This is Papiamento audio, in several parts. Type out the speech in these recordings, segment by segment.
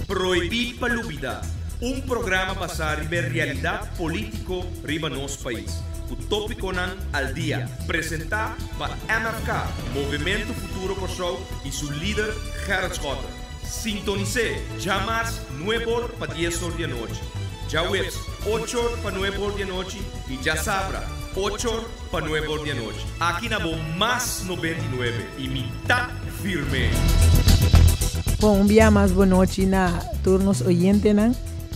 Prohibí pa Lubidá, un programa basá riba e realidat polítiko riba nos pais, ku tópikonan al dia, presentá pa MFK, Movementu Futuro Kòrsou, i su lider Gerrit Schotte. Sintonis'é djamars nueb'or pa dies'or di anochi, djaweps och'or pa nueb'or di anochi i djasabra och'or pa nueb'or di anochi. Aki na bo Mas 99 i mi ta firme! Bon, un bia mas bonochi na tur nos oyentenan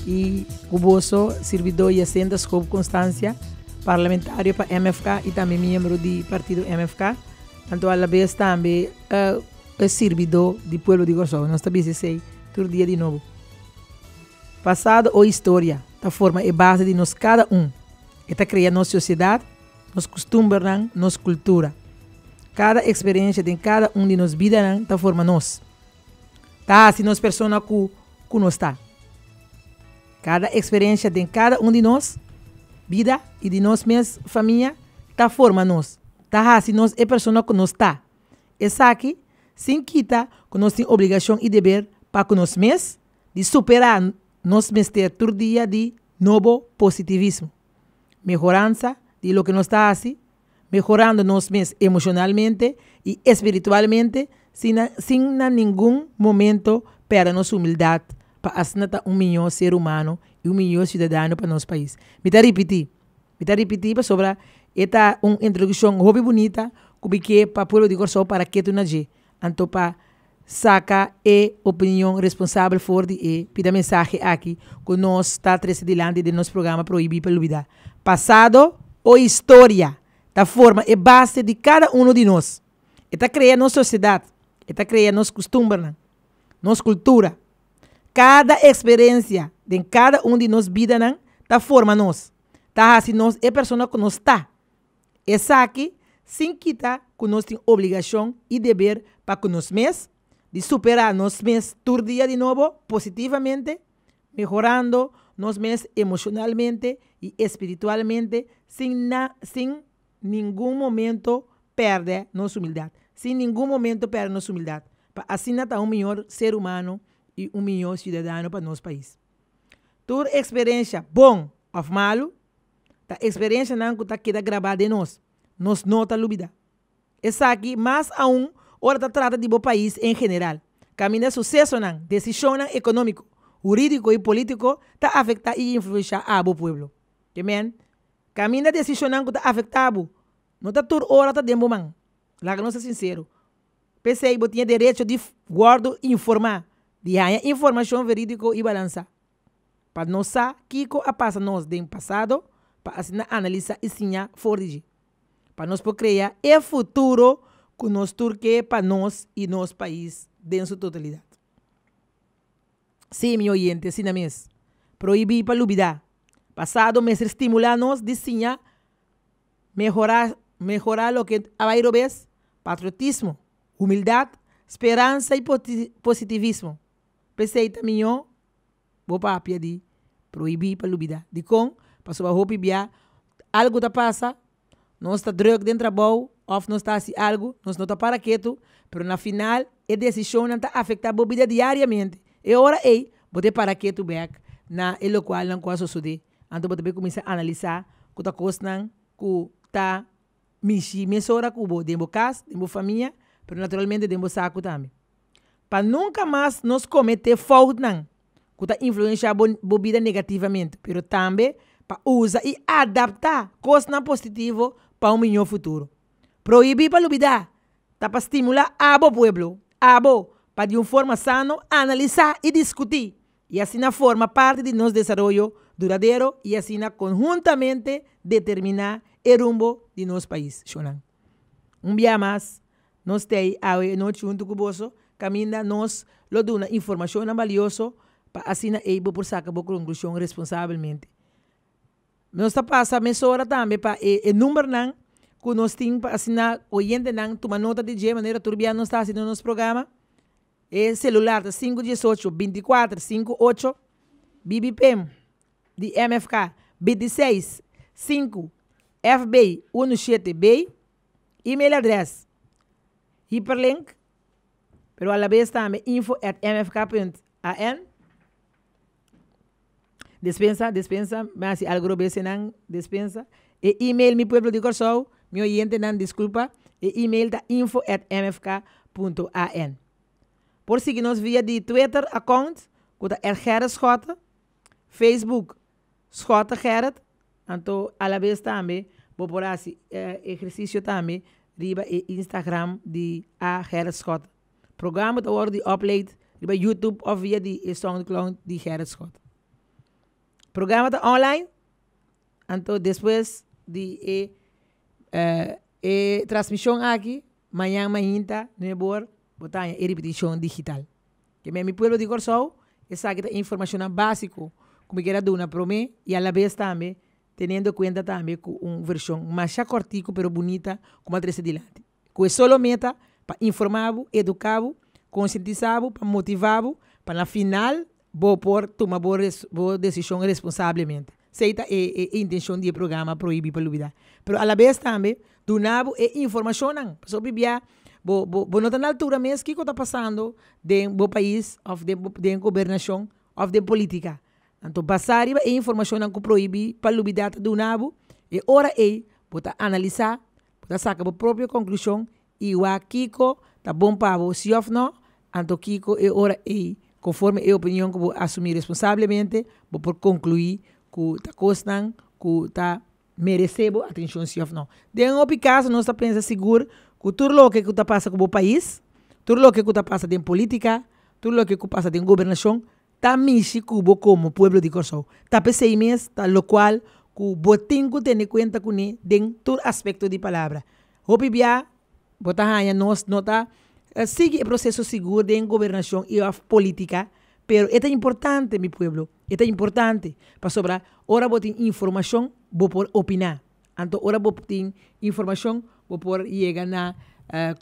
i ku boso sirbidó Jacinta Schoop Constancia, parlamentario pa MFK i tambe miembro di partido MFK, anto alabes tambe e sirbidó di pueblo di Kòrsou. Nos ta bisa esei tur dia di nobo. Pasado o historia ta forma e base di nos kada un. E ta krea nos sosiedat, nos kustumbernan, nos kultura. Kada eksperensia den kada un di nos bidanan ta forma nos. Ta hasi nos persona ku ku nos ta. Kada eksperensia den kada un di nos bida i di nos mes famia ta forma nos, ta hasi nos e persona ku nos ta. Esaki sin kita ku nos tin obligashon i deber pa ku nos mes di superá nos mester tur dia di nobo positivismo, mehoransa di loke nos ta hasi, mehorando nos mes emoshonalmente i espiritualmente sin sin na ningun momento pèrdè nos humildat pa asina ta un mihó ser humano i un mihó siudadano pa nos pais. Mi ta ripití, mi ta ripití pasobra e ta un introdukshon hopi bunita ku mi ke pa pueblo di Kòrsou para ketu na dje. Anto pa saka e opinion responsabel for di e pida mensahe aki ku nos ta trese dilanti den nos programa Prohibí pa Lubidá. Pasado o historia ta forma e base di kada uno di nos. E ta krea nos sosiedat, e ta krea nos kustumbernan, nos kultura. Kada eksperensia den kada un di nos bidanan ta forma nos, ta hasi nos e persona ku nos ta. Esaki sin kita ku nos tin obligashon i deber pa ku nos mes di superá nos mes tur dia di nobo positivamente, mehorando nos mes emoshonalmente i espiritualmente sin na sin ningun momento pèrdè nos humildat, sin ningun momento pèrdè nos humildat, pa asina ta un mihor ser humano i un mihor siudadano pa nos pais. Tur eksperensha bon òf malu Ta eksperensianan ku ta keda grabá den nos. Nos no ta lubidá. Esaki mas aun ora ta trata di bo pais en general, kaminda susesonan, desishonnan ekonómiko, hurídiko i polítiko ta afektá i influenshá abo pueblo. Ke men, kaminda desishonnan ku ta afektá bo no ta tur ora ta den bo man. Laga nos ta sinsero. P'esei bo tin e derecho di wòrdu informá, di haña informashon verídiko i balansá. Pa nos sa kiko a pasa nos den pasado pa asina analisa i siña for di dje. Pa nos por krea e futuro ku nos tur ke pa nos i nos pais den su totalidat. Sí, mi oyente, asina mes. Prohibí pa lubidá. Pasado mester stimulá nos di siña mehorá mehorá loke a bai robes, patriotismo, humildat, speransa i positivismo. P'esei ta mihó bo papia di prohibí pa lubidá. Dikon? Pasobra hopi bia algu ta pasa, nos ta drùk den trabou òf nos ta hasi algu, nos no ta para ketu, pero na final e desishonnan ta afektá bo bida diariamente. E ora ei bo ta e para ketu bèk na e lokualnan ku a sosodé. Anto bo ta bai kuminsá analisá ku ta kosnan ku ta mishi mesora ku bo den bo kas, den bo famia, pero naturalmente den bo saku tambe. Pa nunka mas nos kometé foutnan ku ta influenshá bo bo bida negativamente, pero tambe pa usa i adaptá kosnan positivo pa un mihó futuro. Prohibí pa lubidá ta pa stimulá abo pueblo, abo, pa di un forma sano analisá i diskutí i asina forma parti di nos desaroyo duradero i asina konhuntamente determiná e rumbo di nos pais. Shonnan. Un bia mas, nos t'ei awe e nochi huntu ku boso, kaminda nos lo duna informashonnan balioso pa asina ei bo por saka bo konklushon responsabelmente. Nos ta pasa mesora tambe pa e e numbernan ku nos tin pa asina oyentenan tuma nota di dje manera tur bia nos ta hasi den nos programa. E selular ta sinku diesocho, 24, sinku ocho, BBPM di MFK 26, 5, FB unu shete B, email adres hiperlink, pero alabes tambe info at mfk punt an. Despensa, despensa, mi a hasi algu robes einan, despensa. E email mi pueblo di Kòrsou, mi oyentenan diskulpa, e email ta info at mfk punto an. Por sigui nos via di Twitter account ku ta at Gerrit Schotte, Facebook Schotte Gerrit, anto alabes tambe bo por hasi ehersisio tambe riba e Instagram di a Gerrit Schotte. Programa ta wòrdu di upload riba YouTube òf via di e Soundcloud di Gerrit Schotte. Programa ta online, anto despues di e e transmishon aki, mañan mainta nuebe or bo ta haña e ripitishon digital. Ke men mi pueblo di Kòrsou, esaki ta informashonnan básiko ku mi kier a duna promé i alabes tambe teniendo kuenta tambe ku un vershon masha kòrtiku pero bunita ku mi a trese dilanti. Ku e solo meta pa informá bo, eduká bo, konsientisá bo, pa motivá bo, pa na final bo por tuma bo bo desishon responsablemente. Esei ta e e intenshon di e programa Prohibí pa Lubidá. Pero alabes tambe duna bo e informashonnan, pasobra bia bo bo bo no ta na altura mes kiko ta pasando den bo pais òf den bo den gobernashon òf den polítika. Anto basá riba e informashonnan ku Prohibí pa Lubidá ta duna bo, e ora ei bo ta analisá, Bo ta saka bo propio konklushon i wak kiko ta bon pa bo, si òf nò, anto kiko e ora ei, konforme e opinion ku bo asumí responsablemente, bo por konkluí ku ta kosnan ku ta meresé bo atenshon si òf nò. Den hopi kaso nos ta pensa sigur ku tur loke ku ta pasa ku bo pais, tur loke ku ta pasa den polítika, tur loke ku pasa den gobernashon, Ta mishi ku bo komo pueblo di Kòrsou. Ta p'esei mes ta lokual ku bo tin ku tene kuenta kuné den tur aspekto di palabra. Hopi bia bo ta haña nos no ta sigui e proseso sigur den gobernashon i òf polítika, pero e ta importante mi pueblo, e ta importante pasobra ora bo tin informashon bo por opiná. Anto ora bo tin informashon bo por yega na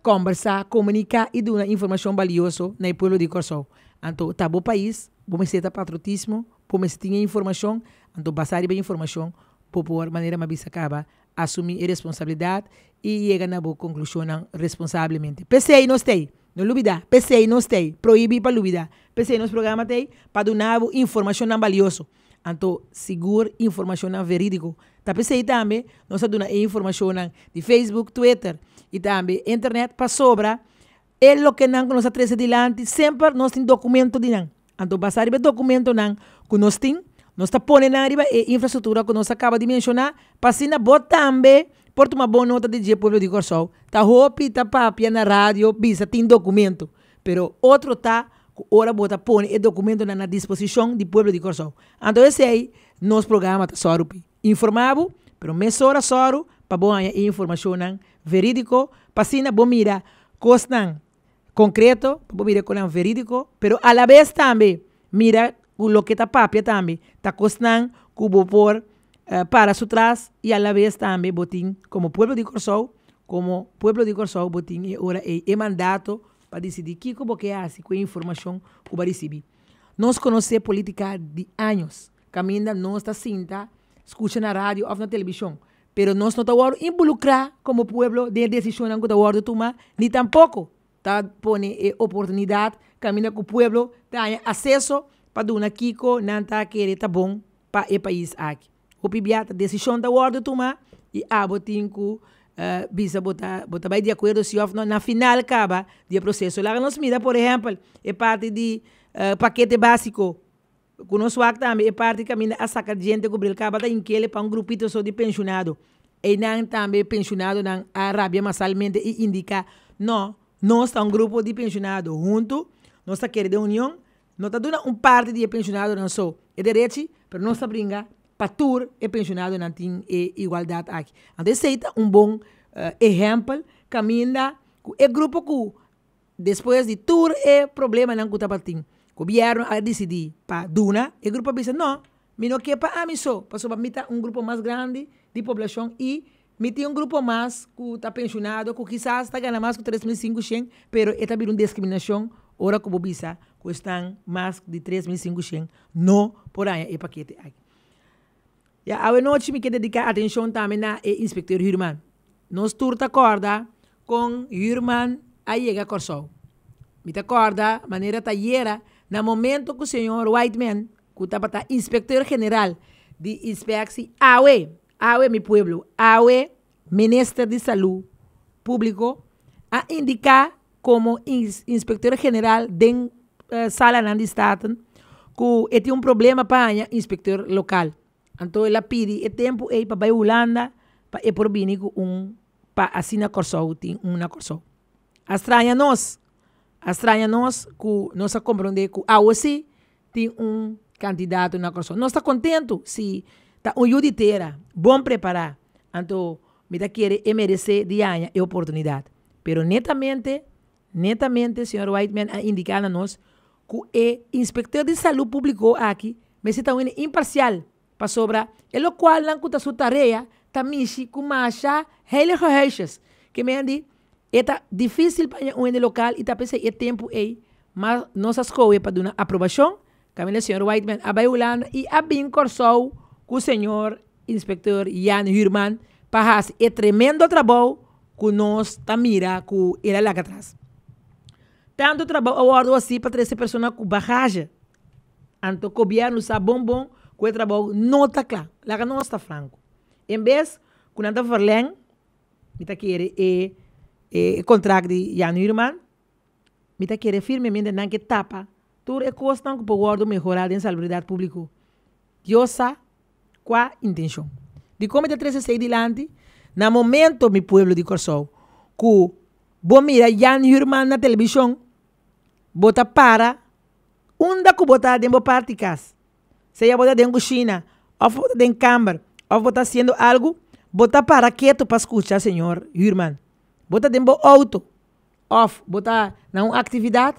kòmbersá, komuniká i duna informashon balioso na e pueblo di Kòrsou. Anto ta bo pais, bo mester ta patriotismo, bo mester tin e informashon, anto basá riba e informashon bo por, manera mi a bisa kaba, asumí e responsabilidat i yega na bo konklushonnan responsablemente. P'esei nos t'ei, no lubidá, p'esei nos t'ei, prohibí pa lubidá, p'esei nos programa t'ei pa duna bo informashonnan balioso. Anto sigur informashonnan verídiko. Ta p'esei tambe nos a duna e informashonnan di Facebook, Twitter i tambe internet pasobra e lokenan ku nos a trese dilanti semper nos tin dokumento di nan. Anto basá riba e dokumentonan ku nos tin, nos ta pone nan riba e infrastruktura ku nos a kaba di menshoná pa asina bo tambe por tuma bon nota di dje pueblo di Kòrsou. Ta hopi ta papia na radio bisa tin dokumento, pero otro ta ku ora bo ta pone e dokumentonan na disposishon di pueblo di Kòrsou. Anto esei nos programa ta sòru pi informá bo, pero mesora sòru pa bo haña e informashonnan verídiko, pa asina bo mira kosnan konkreto, pa bo mira kosnan verídiko, pero alabes tambe mira ku loke ta papia tambe ta kosnan ku bo por para su tras i alabes tambe bo tin komo pueblo di Kòrsou, komo pueblo di Kòrsou bo tin e ora ei e mandato pa disidí kiko bo ke hasi ku e informashon ku bo a risibí. Nos konosé polítika di años, kaminda nos ta sinta skucha na radio òf na televishon, pero nos no ta wòrdu inbolukrá komo pueblo den e desishonnan ku ta wòrdu tumá, ni tampoko ta pone e oportunidat kaminda ku pueblo ta haña aseso pa duna kiko nan ta kere ta bon pa e pais aki. Hopi bia ta desishon ta wòrdu tumá i abo tin ku bisa bo ta bo ta bai di akuerdo si òf no. Na final kaba di e proseso. Laga nos mira por ehèmpel e parti di pakete básiko ku nos wak tambe e parti kaminda a saka djente ku bril kaba ta inkele pa un grupito so di penshunado. Einan tambe penshunadonan a rabia masalmente i indiká no, nos ta un grupo di penshunado huntu nos ta kere den union. No ta duna un parti di e penshonadonan so e derechi, pero nos ta bringa pa tur e penshonadonan tin e igualdat aki. Anto esei ta un bon ehèmpel kaminda ku e grupo ku despues di tur e problemanan ku tabatin, gobièrnu a disidí pa duna, e grupo a bisa no, mi no ke pa ami so, pasobra mi ta un grupo mas grandi di poblashon i mi tin un grupo mas ku ta penshonado ku kisas ta gana mas ku 3500, pero e ta bira un diskriminashon ora ku bo bisa ku esnan mas di 3500 no por haña e pakete aki. Ya awe nochi mi ke dediká atenshon tambe na e inspektor Huurman. Nos tur ta kòrda kon Huurman a yega Kòrsou. Mi ta kòrda manera ta yera na momento ku señor Whiteman. ku tabata inspektor general di inspektie awe, awe mi pueblo, awe minister di salú públiko a indiká komo inspektor general den salanan di Staten ku e tin un problema pa haña inspektor lokal. Anto el a pidi e tempu ei pa bai Hulanda pa e por bini ku un pa asina Kòrsou tin un na Kòrsou. A straña nos, a straña nos ku nos a komprondé ku awe sí tin un kandidato na Kòrsou. Nos ta kontentu si ta un yu di tera, bon prepará, anto mi ta kere e meresé di haña e oportunidat. Pero netamente, netamente señor Whiteman a indiká na nos ku e inspektor di salú públiko aki mester ta un hende imparsial, pasobra e lokualnan ku ta su tarea ta mishi ku masha heilige huisjes. Ke men di, e ta difísil pa haña un hende lokal i ta p'esei e tempu ei mas nos a skohe pa duna aprobashon. Kaminda señor Whiteman a bai Hulanda i a bin Kòrsou ku señor inspektor Jan Huurman pa hasi e tremendo trabou ku nos ta mira ku el a laga atras. Tantu trabou a wòrdu hasí pa trese persona ku bagahe. Anto gobièrnu sa bon bon ku e trabou no ta kla. Laga nos ta franko. En bes ku nan ta verlèng, mi ta kere e e kontrakt di Jan Huurman, mi ta kere firmemente nan ke tapa tur e kosnan ku por wòrdu mehorá den salubridat públiko. Dios sa Kua intenshon? Dikon mi ta trese esei dilanti? Na momento, mi pueblo di Kòrsou, ku bo mira Jan Huurman na televishon, bo ta para unda ku bo ta den bo parti kas. Sea bo ta den kushina, òf bo ta den kamber, òf bo ta hasiendo algu, bo ta para ketu pa skucha señor Huurman. Bo ta den bo outo, Of bo ta na un actividad,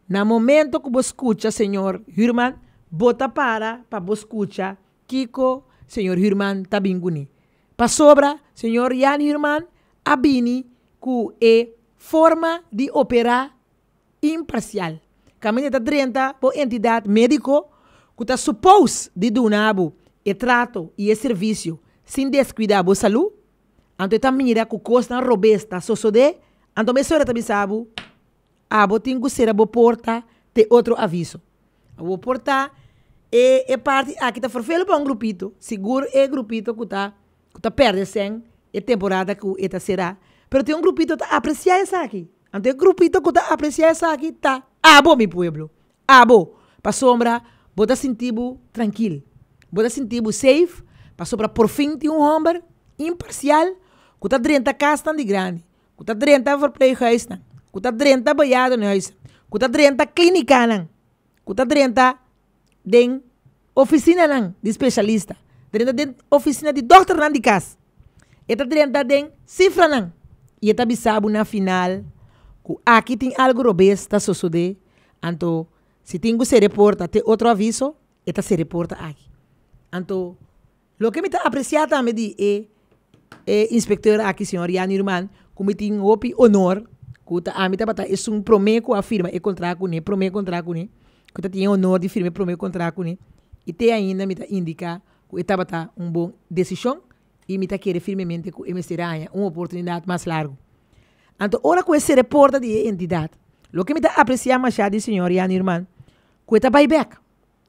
na momento cu bo scucha señor Huurman, bo ta para pa bo scucha kico señor Huurman ta bin cune. Pasobra señor Jan Huurman a bini cu e forma di opera imparcial. Caminda ta drenta bo entidad medico cu ta suppose di duna bo e trato y e servicio sin descuida bo salud, Anto e ta mira ku kosnan robes ta sosodé, anto mesora e ta bisa bo, Abo tin ku sera bo porta te otro aviso. Bo por ta e e parti aki ta ferfelu pa un grupito, sigur e grupito ku ta ku ta pèrdè sèn e temporada ku e ta será, pero tin un grupito ta apresiá esaki. Anto e grupito ku ta apresiá esaki ta abo, mi pueblo, abo, pasobra bo ta sinti bo trankil, bo ta sinti bo safe, pasobra porfin tin un hòmber imparsial ku ta drenta kasnan di grandi, ku ta drenta verpleeghuisnan, ku ta drenta bejaardenhuizen, ku ta drenta klínikanan, ku ta drenta den ofisinanan di spesialista, drenta den ofisina di dòkternan di kas. E ta drenta den sifranan i e ta bisa bo na final ku aki tin algu robes ta sosodé, anto si tin ku sere porta te otro aviso, e ta sere porta aki. Anto loke mi ta apresiá tambe di e e inspektor aki señor Jan Huurman ku mi tin hopi honor ku ta ami tabata esun promé ku a firma e kontrakt kuné, promé kontrakt kuné, ku ta tin e honor di firma e promé kontrakt kuné i te ainda mi ta indiká ku e tabata un bon desishon i mi ta kere firmemente ku e mester a haña un oportunidat mas largu. Anto ora ku e sera e porta di e entidat, loke mi ta apresiá mashá di señor Jan Huurman ku e ta bai bèk,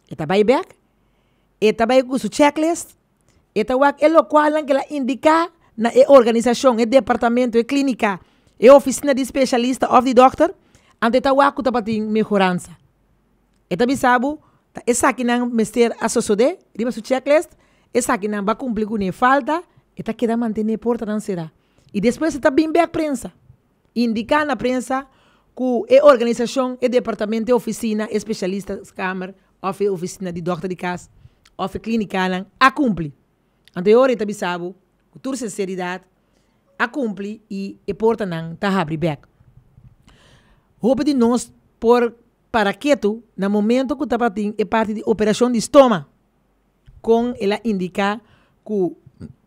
e ta bai bèk, e ta bai ku su checklist, e ta wak e lokualnan ku el a indiká na e organisashon, e departamento, e klínika, e ofisina di spesialista òf di dòkter, anto e ta wak ku tabatin mehoransa. E ta bisa bo, ta esakinan mester a sosodé riba su checklist, esakinan bo a kumpli kuné, falta, e ta keda mantené portanan será. I despues e ta bin bèk prensa, indiká na prensa ku e organisashon, e departamento, e ofisina, e spesialistaskamer òf e ofisina di dòkter di kas òf e klínikanan a kumpli. Anto e ora e ta bisa bo ku tur sinseridat a kumpli i e portanan ta habri bèk. Hopi di nos por para ketu na momento ku tabatin e parti di operashon di stoma, kon el a indiká ku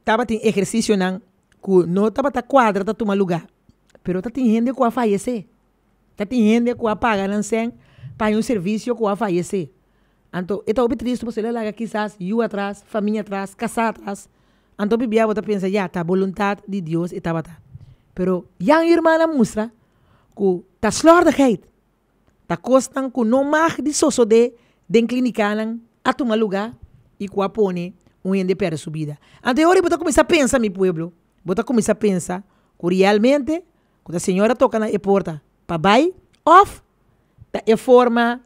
tabatin ehersisionan ku no tabata kuadra ta tuma lugá, pero ta tin hende ku a fayesé, ta tin hende ku a paga nan sèn pa haña un servisio ku a fayesé. Anto e ta hopi tristu pasobra el a laga kisas yu atras, famia atras, kasá atras. Anto hopi bia bo ta pensa, ya, ta boluntat di Dios e tabata. Pero Jan Huurman a mustra ku ta slòrdigheid. Ta kosnan ku no mag di sosodé den klínikanan. a tuma lugá i ku a pone un hende pèrdè su bida. Anto e ora bo ta kuminsá pensa, mi pueblo, bo ta kuminsá pensa ku realmente ku ta Señor a toka na e porta pa bai òf ta e forma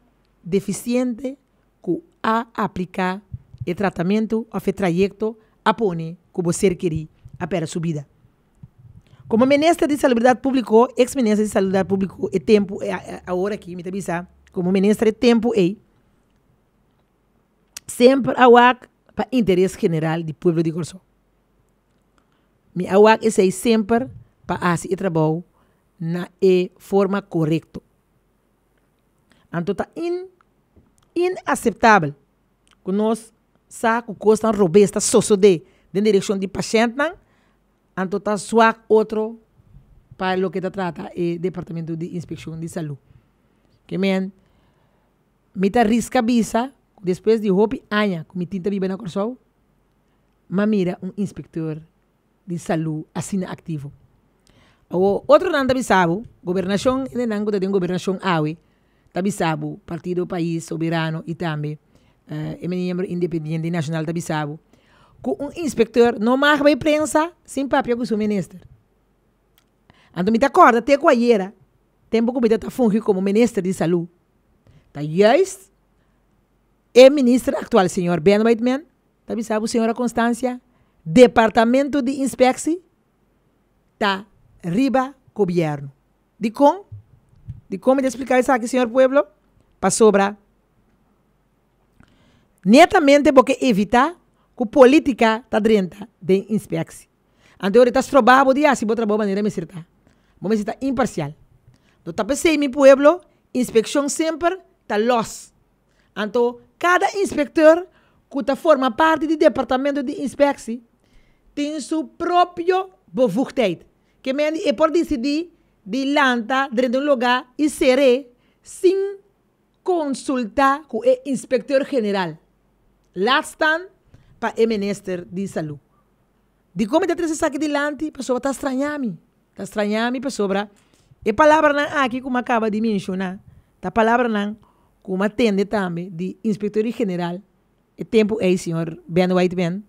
defisiente ku a apliká e tratamentu òf e trayekto a pone ku bo ser kerí a pèrdè su bida. Komo minister di Salubridat Públiko, eks minister di Salubridat Públiko e tempu awor aki mi ta bisa komo minister e tempu ei, semper a wak pa interes general di pueblo di Kòrsou. Mi a wak esei semper pa hasi e trabou na e forma korekto. Anto ta in inaseptabel ku nos sa ku kosnan robes ta sosodé den direkshon di pashèntnan, anto ta swak otro pa loke ta trata e departamento di inspekshon di salú. Ke men mi ta riska bisa ku despues di hopi aña ku mi tin ta biba na Kòrsou, m'a mira un inspektor di salú asina aktivo. Awor, otronan ta bisa bo, gobernashon, hendenan ku ta den gobernashon awe ta bisa bo, Partido Pais Soberano i tambe e miembro independiente nashonal ta bisa bo, ku un inspektor no mag bai prensa sin papia ku su minister. Anto mi ta kòrda te ku ayera, tempu ku mi ta ta fungi komo minister di salú, ta juist e minister aktual señor Ben Whiteman Ta bisa bo señora Constancia, Departamento di Inspectie ta riba gobierno. Dikon? Dikon mi ta explica esaki señor pueblo? Pasobra netamente bo ke evita ku politica ta drenta den inspectie. Anto ora e ta stroba bo di hasi bo trabou manera mester ta. Bo mester ta imparcial. No ta pesey mi pueblo, inspeccion semper ta los. Anto kada inspektor ku ta forma parti di departamento di inspeksi tin su propio bevoegdheid. Ke men e por disidí di lanta drenta un lugá i ser'é sin konsultá ku e inspektor general, laat staan pa e minister di salú. Dikon mi ta trese esaki dilanti? Pasobra ta strañá mi. Ta strañá mi pasobra e palabranan aki ku mi a kaba di menshoná ta palabranan ku mi a tende tambe di Inspektoria General e tempu ei, señor Ben Whiteman.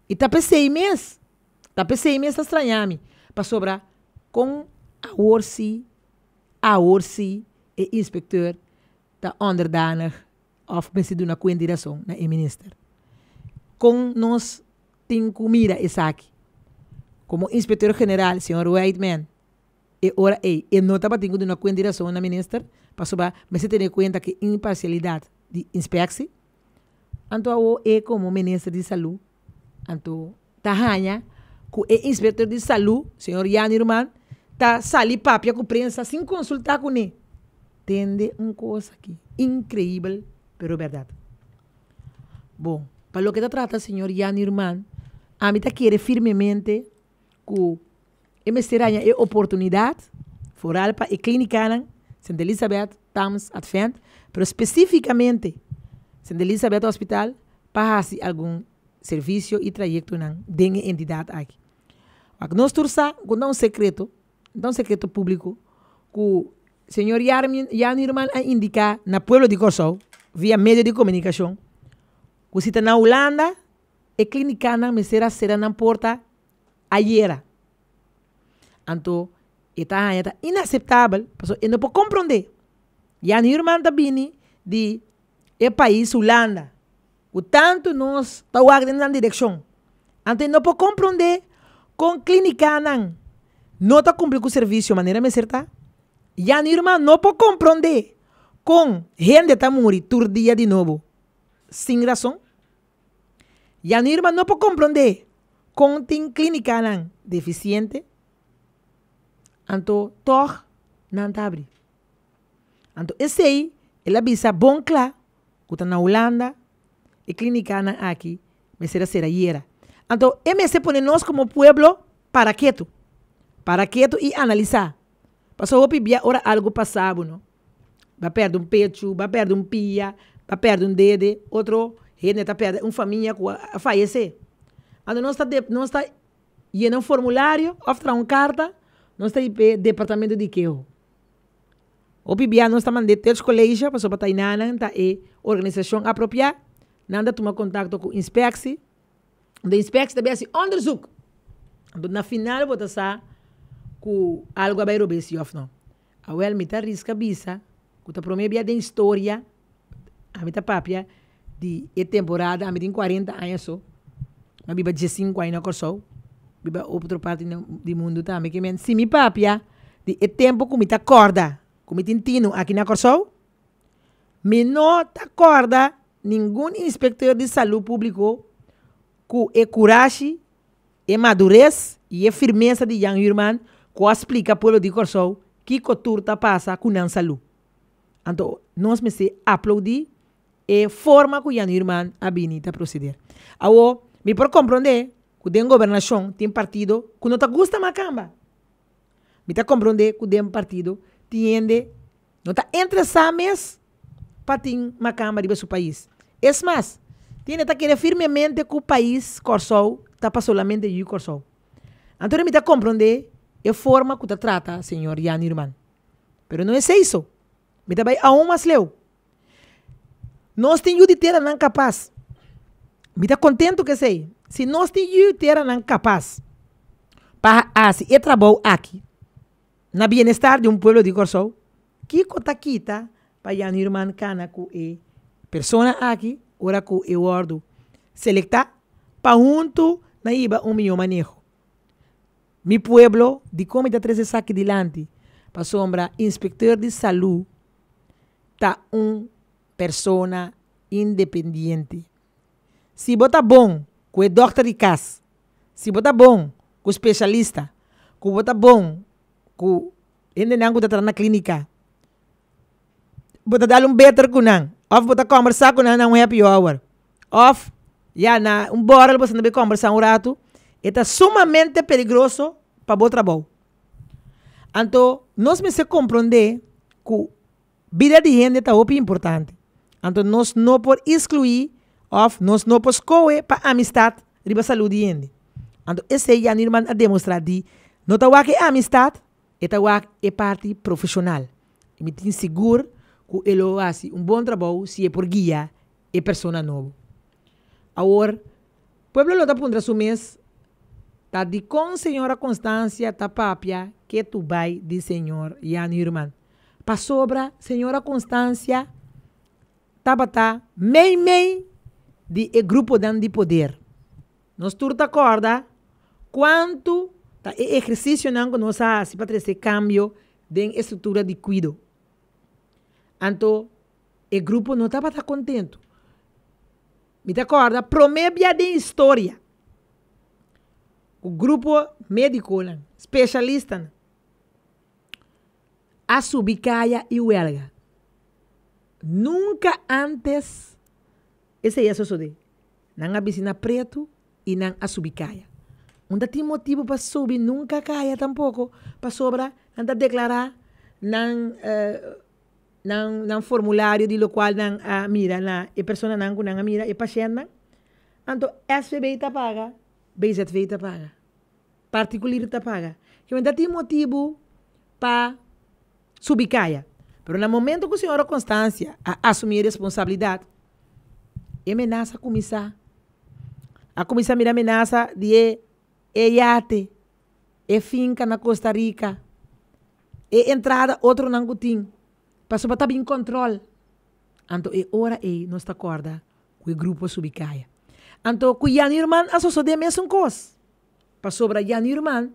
I ta p'esei mes, ta p'esei mes ta strañá mi, pasobra kon awor si, awor si e inspektor ta onderdanig òf mester duna kuenta i rason na e minister. Kon nos tin ku mira esaki? Komo Inspektor General, señor Whiteman, e ora ei e no tabatin ku duna kuenta i rason na minister, pasobra mester tene kuenta ku e imparsialidat di inspeksi. Anto awo e komo minister di Salú, anto ta haña ku e Inspektor di Salú, señor Janny Ruman, ta sali papia ku prensa sin konsultá kuné. Tende un kos aki, inkreibel pero bèrdat. Bon, pa loke ta trata señor Janny Ruman, ami ta kere firmemente ku e mester haña e oportunidat, foral pa e klínikanan, Sint Elisabeth, Tams, Advent, pero spesífikamente Sint Elisabeth Hospital, pa hasi algun servisio i trayektonan den e entidat aki. Wak nos tur sa ku no ta un sekreto, no ta un sekreto públiko, ku señor Jan Huurman a indiká na pueblo di Kòrsou via medio di komunikashon ku si ta na Hulanda e klínikanan mester a sera nan porta ayera. Anto e ta haña ta inaseptabel pasobra e no por komprondé. Jan Huurman ta bini di e pais Hulanda ku tantu nos ta wak den nan direkshon. Anto e no por komprondé kon klínikanan no ta kumpli ku servisio manera mester ta. Jan Huurman no por komprondé kon hende ta muri tur dia di nobo sin rason. Jan Huurman no por komprondé kon tin klínikanan defisiente, anto tòg nan ta abri. Anto esei el a bisa bon kla ku ta na Hulanda e klinikanan aki mester a ser ayera. Anto e mester pone nos komo pueblo para ketu, para ketu i analisá. Pasobra hopi bia ora algu pasa bo no, bo a pèrdè un pechu, bo a pèrdè un pia, bo a pèrdè un dede, otro hende ta pèrdè un famia ku a fayesé. Anto nos ta nos ta yena un formulario òf traha un karta, nos ta di p'e departamento di keho. Hopi bia nos ta mand'é Dutch College pasobra ta inanan ta e organisashon apropiá. Nan ta tuma kontakto ku inspektie. De inspektie ta bin hasi onderzoek. Anto na final bo ta sa ku algu a bai robes si òf no. Awèl mi ta riska bisa ku ta promé bia den historia ami ta papia di e temporada, ami tin kuarenta aña so, mi a biba diesinku aña na Kòrsou, biba otro parti di mundu tambe, ke men si mi papia di e tempu ku mi ta kòrda ku mi tin tinu aki na Kòrsou, Mi no ta kòrda ningun inspektor di salú públiko ku e kurashi, e madures i e firmesa di Jan Huurman ku a splika pueblo di Kòrsou kiko tur ta pasa ku nan salú. Anto nos mester aploudí e forma ku Jan Huurman a bini ta proseder. Awor, mi por komprondé ku den gobernashon tin partido ku no ta gusta makamba. Mi ta komprondé ku den partido tin hende No ta interesá mes pa tin makamba riba su pais. Es mas, tin hende ta kere firmemente ku pais Kòrsou ta pa solamente yu Kòrsou. Anto mi ta komprondé e forma ku ta trata señor Jan Huurman. Pero no esei so. Mi ta bai aun mas leu. Nos tin yu di teranan kapas. Mi ta kontentu ku esei. Si nos tin yu di teranan kapas pa hasi e trabou aki, Na bienestar di un pueblo di Kòrsou, kiko ta kita pa Jan Huurman kana ku e persona aki ora ku e wòrdu selektá pa huntu nan hiba un mihó maneho? Mi pueblo, dikon mi ta trese esaki dilanti? Pasobra inspekteur di salú ta un persona independiente. Si bo ta bon ku e dòkter di kas, si bo ta bon ku spesialista, ku bo ta bon ku hendenan ku ta traha na klínika, bo ta dal un beter ku nan òf bo ta kòmbersá ku nan na un happy hour òf ya na un bòrel bo ta kòmbersá un ratu, e ta sumamente peligroso pa bo trabou. Anto nos mester komprondé ku Bida di hende ta hopi importante, anto nos no por iskluí òf nos no por skohe pa amistat riba salú di hende. Anto esei Jan Huurman a demostrá di no ta wak e amistat, e ta wak e parti profeshonal. I mi tin sigur ku e lo hasi un bon trabou si e por guia e persona nobo. Awor, pueblo lo ta puntra su mes, Ta dikon señora Constancia ta papia ketu bai di señor Jan Huurman? Pasobra señora Constancia tabata meimei di e gruponan di poder. Nos tur ta kòrda kuantu ta e ehersisionan ku nos a hasi pa trese kambio den e struktura di kuido. Anto e grupo no tabata kontentu. Mi ta kòrda promé bia den historia ku grupo médikonan, spesialistanan, a subi kaya i wèlga. Nunka ántes esei a sosodé. Nan a bisti na pretu i nan a subi kaya. Un ta tin motibu pa subi nunka kaya tampoko, pasobra nan ta deklará nan nan nan formulario di lokual nan a mira na e personanan ku nan a mira, e pashèntnan. Anto SVB ta paga, BZV ta paga. Partikulir ta paga. Kimen ta tin motibu pa subi kaya. Pero na momento ku señora Constancia a asumí e responsabilidat, e menasa a kuminsá. A kuminsá mira menasa di e e yate, e finka na Costa Rica, e entrada otronan ku tin, pasobra ta bin kòntròl. Anto e ora ei nos ta kòrda ku e grupo a subi kaya. Anto ku Jan Huurman a sosodé mesun kos. Pasobra Jan Huurman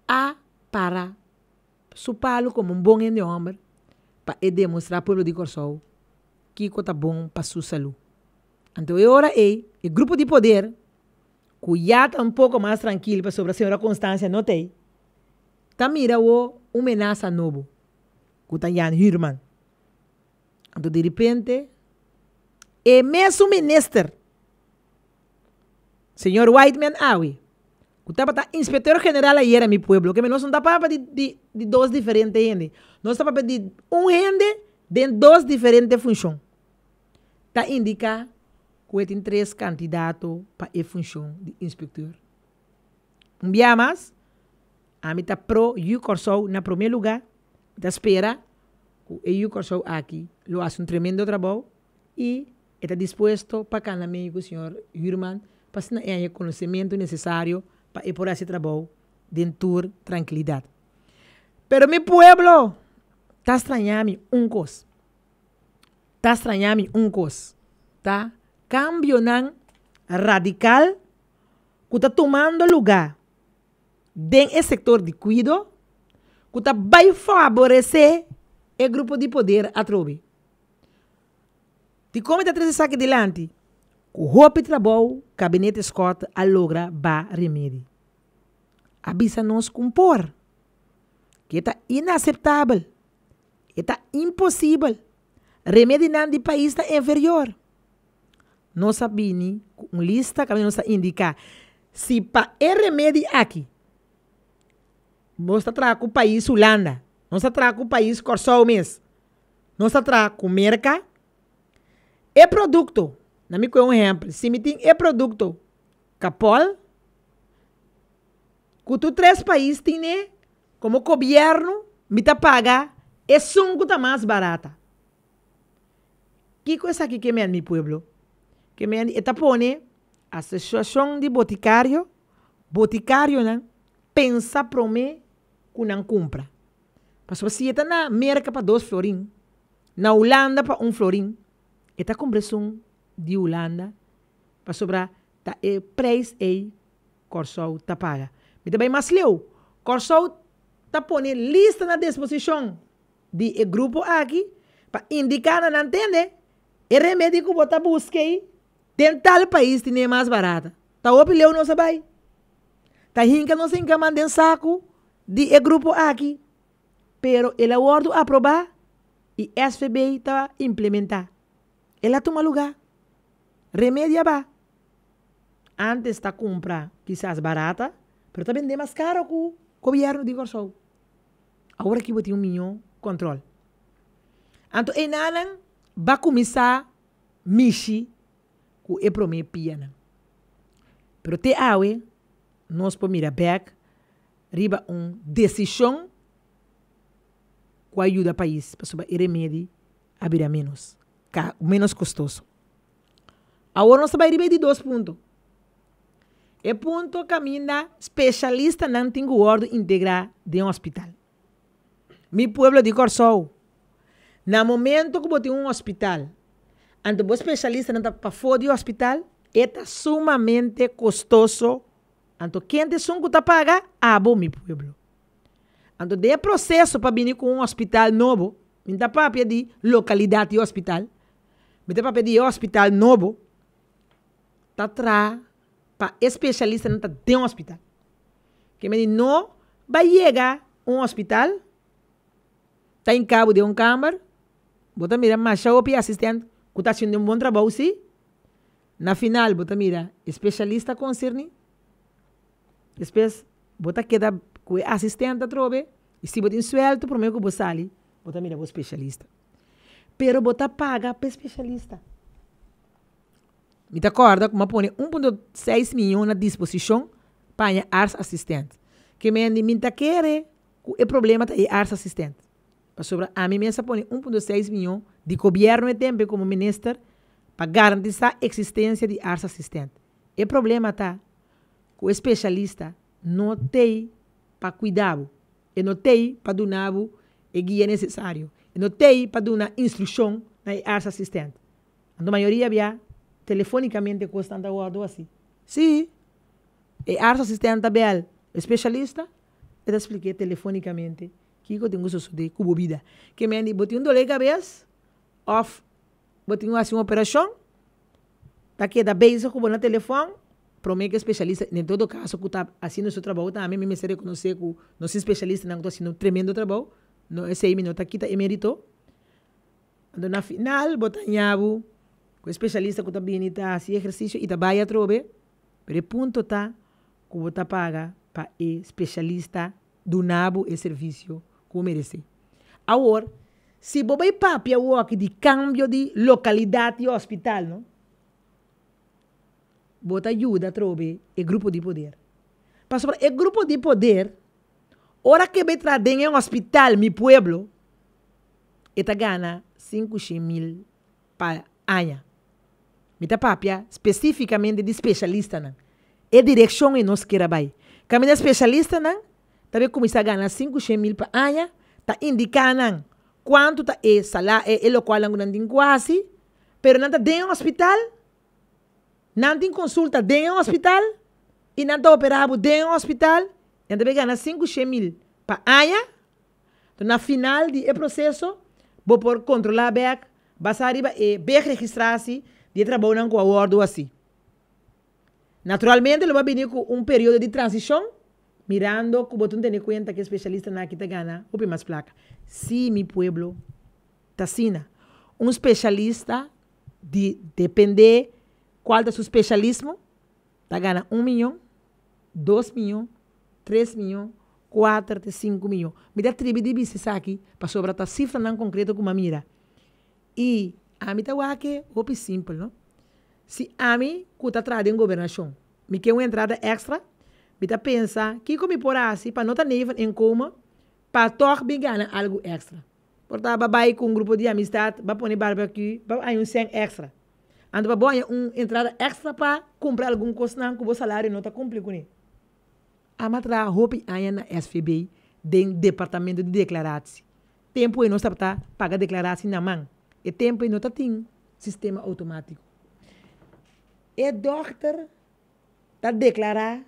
a para su palu komo un bon hende hòmber pa e demostrá pueblo di Kòrsou kiko ta bon pa su salú. Anto e ora ei e grupo di poder, ku ya ta un poko mas trankil pasobra señora Constancia no ta ei, ta mira awor un menasa nobo ku ta Jan Huurman. Anto diripente e mesun minister Señor Whiteman awe, ku tabata inspector general ayera mi pueblo, keme nos no ta papia di di di dos diferente hende, nos ta papia di un hende den dos diferente funshon, ta indiká ku e tin tres kandidato pa e funshon di inspector. Un bia mas, ami ta pro Yu Kòrsou na promé lugá, mi ta spera ku e Yu Kòrsou aki lo hasi un tremendo trabou i. E ta dispuesto pa kana mei ku señor Huurman pa asina e haña e konosementu nesesario pa e por hasi trabou den tur trankilidat. Pero mi pueblo ta straña mi un kos, ta straña mi un kos, ta kambionan radikal ku ta tumando lugá den e sektor di kuido ku ta bai faboresé e grupo di poder atrobe. Dikon mi ta trese esaki dilanti? Ku hopi trabou Kabinete Scott a logra ba remedi. A bisa nos ku por, ku e ta inaseptabel, e ta imposibel, remedinan di pais ta inferior. Nos a bini ku un lista kaminda nos ta indiká si pa e remedi aki nos ta traha ku pais Hulanda, nos ta traha ku pais Kòrsou mes, Nos ta traha ku merka e produkto, na mi kue un ehèmpel, si mi tin e produkto Kapòl, ku tur tres pais tine, komo gobièrnu mi ta paga esun ku ta mas barata. Kiko esaki ke men mi pueblo? Ke men e ta pone asosiashon di botikario, botikarionan pensa promé ku nan kumpra. Pasobra si e ta na Merka pa dos florin, na Hulanda pa un florin, e ta kumpra esun di Hulanda pasobra ta e preis ei Kòrsou ta paga. Mi ta bai mas leu, Kòrsou ta pone lista na disposishon di e grupo aki pa indiká na nan tende e remedi ku bo ta buska ei den tal pais tine mas barata. Ta hopi leu nos a bai. Ta hinka nos hinka man den saku di e grupo aki, pero el a wordo aproba y SVB ta implementa. El a tuma luga. Remedi a ba. Antes ta cumpra kisas barata, pero ta bende mas caro cu gobierno di Corsou. Awor aki bo tin un miyo control. Anto enanan ba cuminsa mishi cu e prome pianan. Pero te awe nos por mira bek riba un desishon ku a yuda pais pasobra e remedi a bira ménos ka ménos kostoso. Awor nos ta bai riba e di dos punto. E punto kaminda speshalistanan tin ku wòrdu integrá den hospital. Mi pueblo di Kòrsou, na momento ku bo tin un hospital, anto bo speshalistanan ta pafó di hospital, e ta sumamente kostoso. Anto ken ta esun ku ta paga? Abo, mi pueblo. Anto den e proseso pa bini ku un hospital nobo, mi ta papia di lokalidat di hospital, mi ta papia di e hospital nobo, ta traha pa e spesialistanan ta den hospital. Ke mende no bai yega un hospital, ta hinka bo den un kamber, bo ta mira masha hopi asistent ku ta hasiendo un bon trabou si, Na final bo ta mira e specialista concerni, despues bo ta keda cu e asistente atrobe y si bo tin suelto prome cu bo sali bo ta mira bo specialista. Pero bo ta paga p'e specialista. Mi ta corda cu mi a pone un punto seis miyon na disposicion pa haña arts assistent. Ke mende mi ta kere cu e problema ta e arts assistent. Pasobra ami mes a pone un punto seis miyon di gobierno e tempo como minister pa garantisá eksistensia di ars asistent. E problema ta ku e spesialista no t'ei pa kuida bo, e no t'ei pa duna bo e guia nesesario, e no t'ei pa duna instrukshon na e ars asistent. Anto mayoria bia telefonikamente kosnan ta wòrdu hasi. Sí, e ars asistent ta bèl e spesialista, e ta splik'é telefonikamente kiko tin ku sosodé ku bo bida. Ke men di bo tin un dolé kabes òf Bo tin ku hasi un operashon, ta keda bezig ku bo na telefòn, promé ku e spesialista, den todo kaso ku ta hasiendo su trabou tambe, mi mester rekonosé ku nos spesialistanan ku ta hasiendo un tremendo trabou, no esei mi no ta kita e merito. Anto na final bo ta haña bo ku e spesialista ku ta bini ta hasi ehersisio i ta bai atrobe, pero e punto ta ku bo ta paga pa e spesialista duna bo e servisio ku bo meresé. Awor, si bo bai papia awoki di kambio di lokalidat di hospital no, bo ta yuda atrobe e grupo di poder. Pasobra e grupo di poder, ora ke bai traha den e hospital Mi Pueblo, e ta gana 500.000 pa aña. Mi ta papia spesífikamente di spesialistanan. E direkshon ei nos kier a bai. Kaminda spesialistanan ta bai kuminsá gana 500 mil pa aña, ta indiká nan kuantu ta e sala e lokualnan ku nan tin ku hasi, pero nan ta den e hospital, nan tin konsulta den e hospital i nan ta operá bo den e hospital, nan ta bai gana 500 mil pa aña. Enton na final di e proseso bo por kontrolá bèk basá riba e bègregistrasi di e trabounan ku a wòrdu hasi. Naturalmente lo bo a bini ku un periodo di transishon mirando ku bo tin tene kuenta ku e spesialistanan aki ta gana hopi mas plaka. Sí mi pueblo ta asina. Un spesialista di dependé kual ta su spesialismo ta gana un miyon, 2 miyon, 3 miyon, 4 te 5 miyon. Mi ta tribi di bisa esaki pasobra ta sifranan konkreto ku mi a mira. I ami ta wak e hopi simpel, no? Si ami ku ta traha den gobernashon, mi ke un entrada èkstra, mi ta pensa kiko mi por hasi pa no ta neveninkomen, pa tòg mi gana algu èkstra. Por ta bo bai ku un grupo di amistat, bo pone barbecue, bo haña un sèn èkstra. Anto pa bo haña un entrada èkstra pa kumpra algun kosnan ku bo salario no ta kumpli kuné. Ami a traha hopi aña na SVB den departamento di deklaratie. Tempu ei nos tabata paga deklaratie na man. E tempu ei no tatin sistema outomátiko. E dòkter ta deklará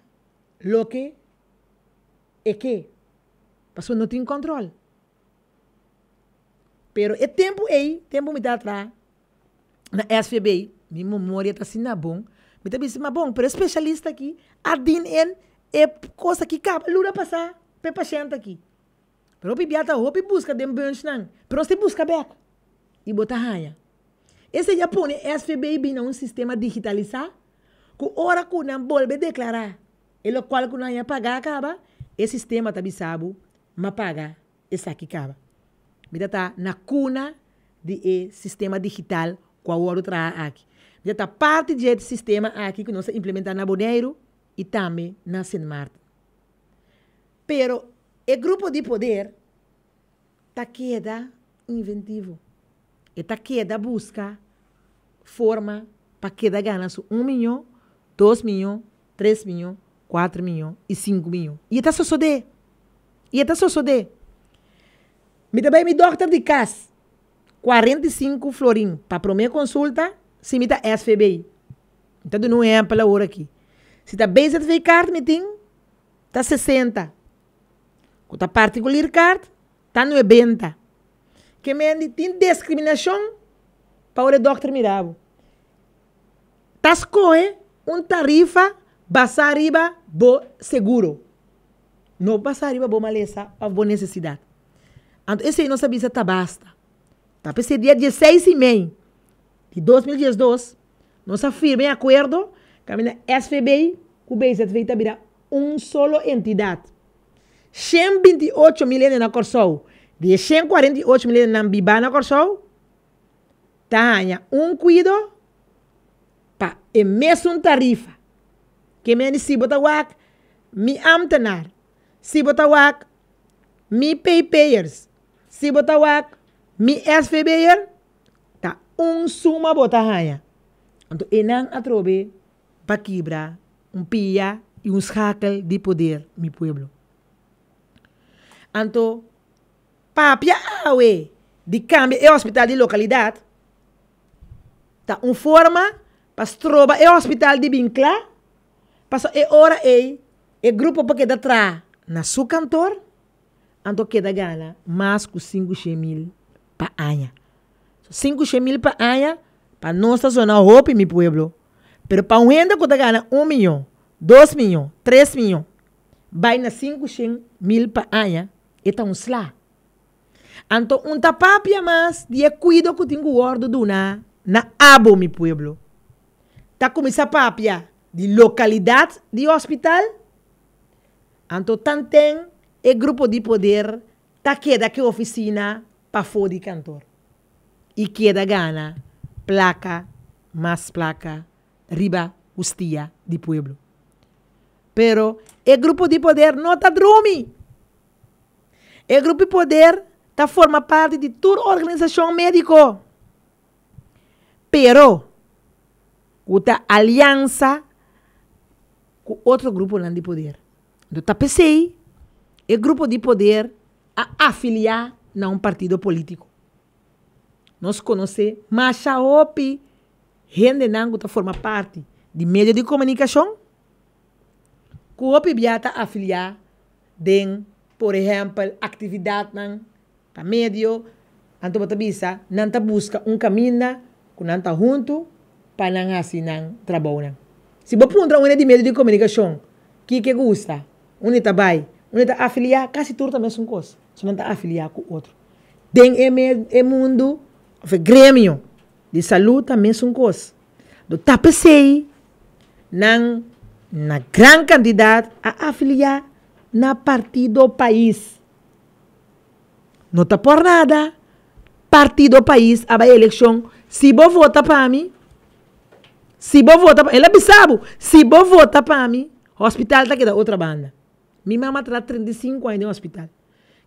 loke e ke, pasobra no tin kòntròl. Pero e tempu ei, tempu mi ta traha na SVB, mi memoria ta asina bon, mi ta bisa, ma bon, pero e spesialista aki a dien en e kos aki kaba luna pasá pa e pashènt aki. Pero hopi bia ta hopi buska den bunchnan, pero nos ta buska bèk i bo ta haña. Esei a pone SVB bin na un sistema digitalisá ku ora ku nan bolbe deklará e lokual ku nan a pagá kaba, e sistema ta bisa bo ma paga esaki kaba. Mi ta ta na kuna di e sistema digital ku a wòrdu traha aki. Mi ta ta parti di e sistema aki ku nos a implementá na Boneiru i tambe na Sint Maarten. Pero e grupo di poder ta keda inventivo. E ta keda buska forma pa keda gana su 1 mion, 2 mion, 3 mion, 4 mion i 5 mion. I e ta sosodé. I e ta sosodé. Mi ta bai mi dòkter di kas, 45 florin pa promé konsulta si mi ta SVB. Mi ta duna un ehèmpel awor aki. Si ta BZV kaart mi tin, ta 60. Ku ta partikulier kaart, ta 90. Ke men tin diskriminashon pa ora e dòkter mira bo. Ta skohe un tarifa basá riba bo seguro. No basá riba bo malesa òf bo nesesidat. Anto esei nos a bisa ta basta. Ta p'esei dia 16 i mei di 2012 nos a firma e akuerdo kaminda SVB ku BZV ta bira un solo entidat. 128 mil hende na Kòrsou, di e 148 mil hendenan bibá na Kòrsou, ta haña un kuido pa e mesun tarifa. Ke men si bo ta wak mi ambtenaar, si bo ta wak mi PP'ers, si bo ta wak mi SVB'er, ta un suma bo ta haña. Anto einan atrobe pa kibra un pia i un schakel di poder, mi pueblo. Anto papia awe di kambia e hospital di lokalidat, ta un forma pa stroba e hospital di bin kla, pasobra e ora ei e grupo por keda traha na su kantor, anto keda gana mas ku 500 mil pa aña. 500 mil pa aña, pa nos ta zona hopi, mi pueblo. Pero pa un hende ku ta gana 1 mion, 2 mion, 3 mion, bai na 500 mil pa aña, e ta un sla. Anto un ta papia mas di e kuido ku tin ku wòrdu duna na abo, mi pueblo. Ta kuminsá papia di lokalidat di hospital, anto tanten e grupo di poder ta keda ku ofisina pafó di kantor. I keda gana plaka mas plaka riba kustia di pueblo. Pero e grupo di poder no ta drumi. E grupo di poder ta forma parti di tur organisashon médiko. Pero Ku ta aliansa ku otro gruponan di poder. Anto ta p'esei e grupo di poder a afiliá na un partido polítiko. Nos konosé masha hopi hendenan ku ta forma parti di medio di komunikashon ku hopi bia ta afiliá den, por ehèmpel, aktividatnan pa medio. Anto bo ta bisa nan ta buska un kaminda ku nan ta huntu pa nan hasi nan trabounan. Si bo puntra un hende di medio di komunikashon kiko e gusta, unda e ta bai, unda e ta afiliá, kasi tur ta mesun kos. So nan ta afiliá ku otro. Den e e mundu òf e gremio di salú ta mesun kos. Do ta p'esei nan na gran kantidat a afiliá na Partido Pais. No ta por nada Partido Pais a bai elekshon, si bo vota pa mi, si bo vota pa, el a bisa bo, si bo vota pa mi, hospital ta keda otra banda. Mi mama ta 35 aña den hospital.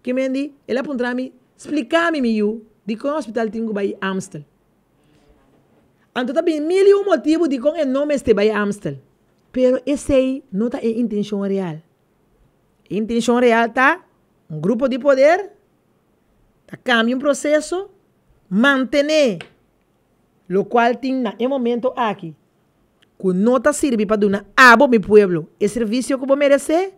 Ke men di, el a puntra mi, splika mi, mi yu, dikon hospital tin ku bai Amstel? Anto ta bin mil i un motibu dikon e no mester bai Amstel. Pero esei no ta e intenshon real. E intenshon real ta un grupo di poder ta kambia un proseso, mantené lokual tin na e momento aki ku no ta sirbi pa duna abo, mi pueblo, e servisio ku bo meresé,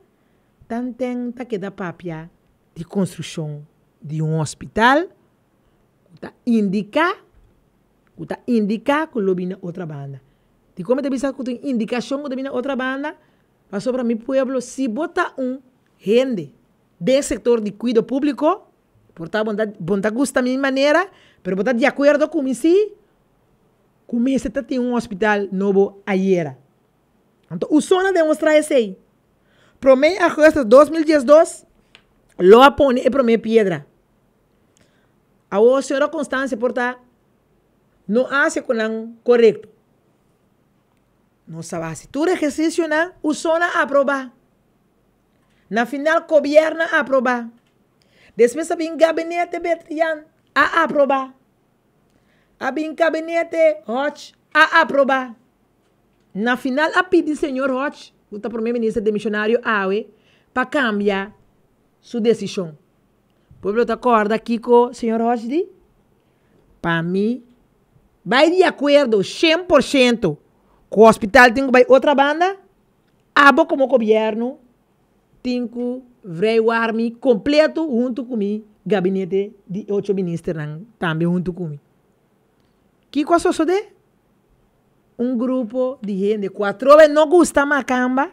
tanten ta keda papia di konstrukshon di un hospital ku ta indiká ku ta indiká ku lo bini na otra banda. Dikon mi ta bisa ku tin indikashon ku ta bini na otra banda? Pasobra mi pueblo si bo ta un hende den sektor di kuido públiko, por ta bo bo no ta gusta mi manera, pero bo ta di akuerdo ku mi si, ku mester ta tin un hospital nobo ayera. Anto Usona a demostrá esei. Promé augustus 2012 lo a pone e promé piedra. Awor señora Constancia por ta no hace cu nan corecto. Nos a haci tur ehercicionan, Usona a aproba. Na final gobierno a aproba. Despues a bin gabinete Betrian a aproba. A bin gabinete Hodge a aproba. Na final a pidi señor Hodge, cu ta prome minister demisionario awe, pa cambia su decision. Pueblo ta corda kico señor Hodge di? Pa mi bay di acuerdo 100% cu hospital tin cu bay otra banda, abo como gobierno tin cu vrijwaar mi completo hunto cu mi gabinete di ocho ministernan tambe hunto cu mi. Kico a sosode? Un grupo di hende cu atrobe no gusta macamba,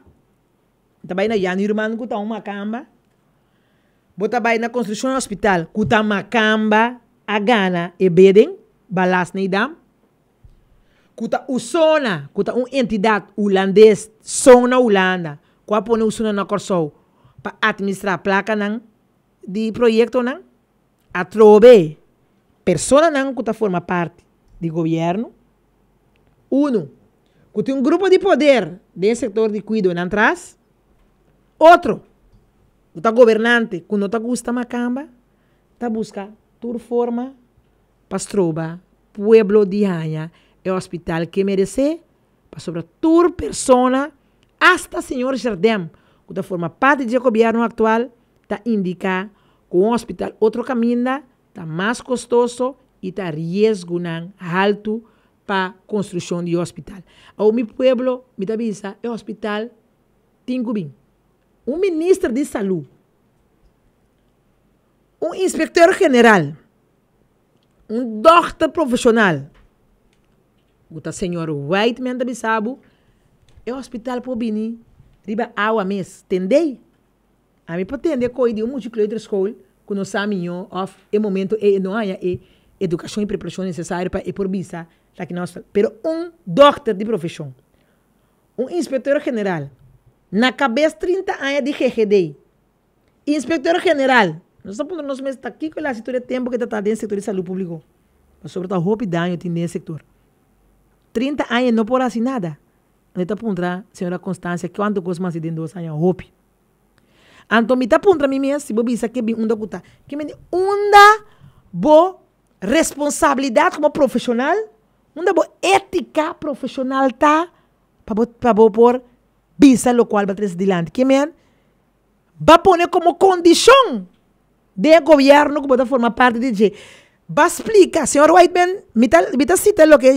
ta bay na Jan Huurman cu ta un macamba, bo ta bay na construccion hospital cu ta macamba a gana e bidding, Ballast Nedam, cu ta Usona, cu ta un entidad Hulandes, son na Hulanda, cu a pone Usona na Corsou pa administra placanan di proyectonan, atrobe personanan cu ta forma parti di gobierno, uno, cu tin un grupo di poder den sector di cuido nan tras, otro, cu ta gobernante cu no ta gusta macamba, ta busca tur forma pa stroba pueblo di haña e hospital ke merece, pasobra tur persona, hasta señor Jardem, cu ta forma parti di e gobierno actual, ta indica cu un hospital otro caminda ta mas costoso y ta riesgonan halto pa construccion di hospital. Awor mi pueblo, mi ta bisa, e hospital tin cu bin. Un minister di salud, un inspector general, un dokter profesional, cu ta señor Whiteman ta bisa bo, e hospital por bini riba awa mes, tendey. Ami por tende koe di un mucha kleuterschool ku no sa miñó òf e momento ei e no haña e edukashon i preparashon nesesario pa e por bisa ta ki nos. Pero un dòkter di profeshon, un inspektor general, na kabes 30 aña di GGD, inspektor general, nos ta puntra nos mes ta kiko el a hasi tur e tempu ku e ta traha den sektor di salú públiko? Pasobra ta hopi daño tin den e sektor. 30 aña e no por hasi nada. Mi ta puntra señora Constancia kuantu kos mas den 2 aña? Hopi. Anto mi ta puntra mi mes si bo bisa ke bin unda ku ta. Ke mende unda bo responsabilidat komo profeshonal, unda bo étika. Étika profeshonal ta pa bo pa bo por bisa lokual bo a trese dilanti. Ke men bo a pone komo kondishon den e gobièrnu ku bo ta forma parti di dje. Bo a splika, señor Whiteman, mi ta mi ta sita loke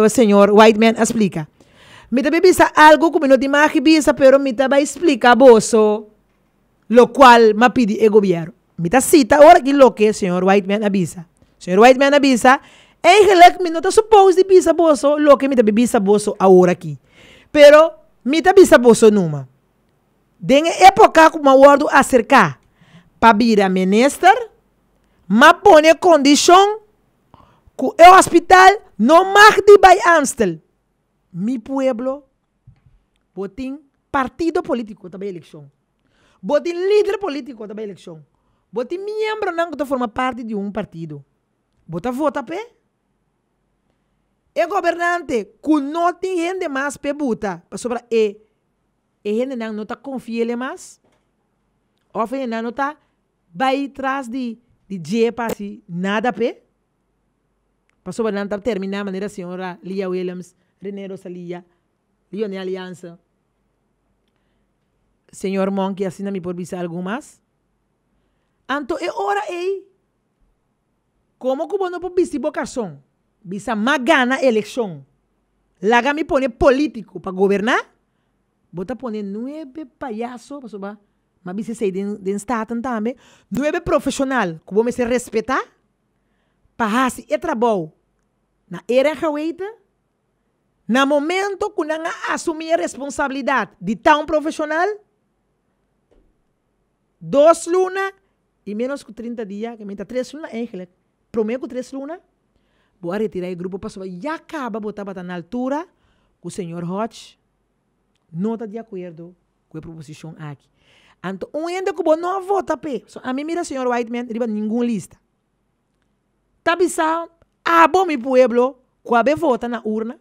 señor Whiteman a splika. Mi ta bin bisa algu ku mi no tin magi bisa pero mi ta bai splika boso lokual mi a pidi e gobièrnu. Mi ta sita ora aki loke señor Whiteman a bisa. Señor Whiteman a bisa, Eigenlijk mi no ta supos di bisa boso loke mi ta bin bisa boso awor aki. Pero mi ta bisa boso numa. Den e epoka ku mi a wòrdu aserká pa bira minister, mi a pone kondishon ku e hospital no mag di bai Amstel. Mi pueblo, bo tin partido polítiko ta bai elekshon. Bo tin lider politico ta bay eleccion. Bo tin miembronan cu ta forma parti di un partido. Bo ta vota p'e? E gobernante cu no tin hende mas p'e buta pasobra e e hendenan no ta confi'ele mas of e hendenan no ta bay tras di di dje pa haci nada p'e pasobra nan ta termina manera señora Lia Willems, Rene Rosalia, Lionel Alianza. Señor Monkey, asina mi por bisa algun mas? Anto e ora ei, komo ku bo no por bisti bo karson, bisa m'a gana elekshon, laga mi pone polítiko pa goberná, bo ta pone nuebe payaso, pasobra m'a bisa esei den den Staten tambe, nuebe profeshonal ku bo mester respetá pa hasi e trabou na era en geweten. Na momento ku nan a asumí e responsabilidat di ta un profeshonal, dos luna i ménos ku 30 dia, ke mita tres luna eigentlik, promé ku tres luna, bo a retirá e grupo pasobra ya kaba bo tabata na altura ku señor Hodge no ta di akuerdo ku e proposishon aki. Anto un hende ku bo no a vota p'e, so ami mira señor Whiteman riba ningun lista. Ta bisa abo mi pueblo ku a be vota na urna,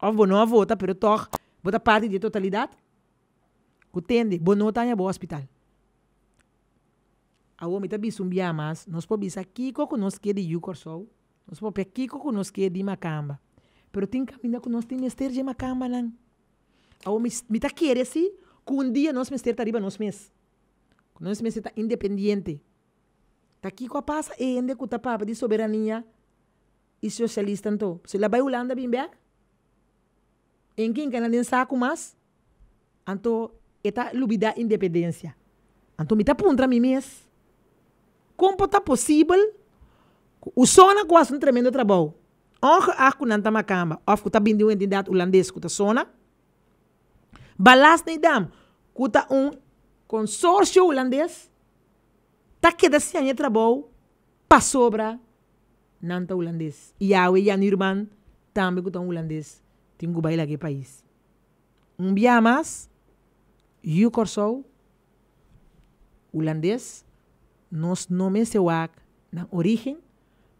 òf bo no a vota pero tòg bo ta parti di e totalidat, ku tende bo no ta haña bo hospital. Awor mi ta bisa un bia mas, nos por bisa kiko ku nos ke di Yu Kòrsou, nos por papia kiko ku nos ke di makamba, pero tin kaminda ku nos tin mester dje makambanan. Awor mi mi ta kere si ku un dia nos mester ta riba nos mes, ku nos mester ta independiente. Ta kiko a pasa e hende ku ta papia di soberania i sosialista anto? Si el a bai Hulanda bin bek? En kin ka nan den saku mas? Anto e ta lubida independensia. Anto mi ta puntra mi mes, kon por ta posibel ku usona ku hasi un tremendo trabou, ongeacht ku nan ta makamba òf ku ta bin di un entidat hulandes ku ta sona, Ballast-Nedam ku ta un konsorsio hulandes, ta keda siña e trabou pasobra nan ta hulandes. I awe Jan Huurman tambe ku ta un hulandes tin ku bai laga e pais. Un bia mas, yu Kòrsou, hulandes, nos no mester wak nan orígen,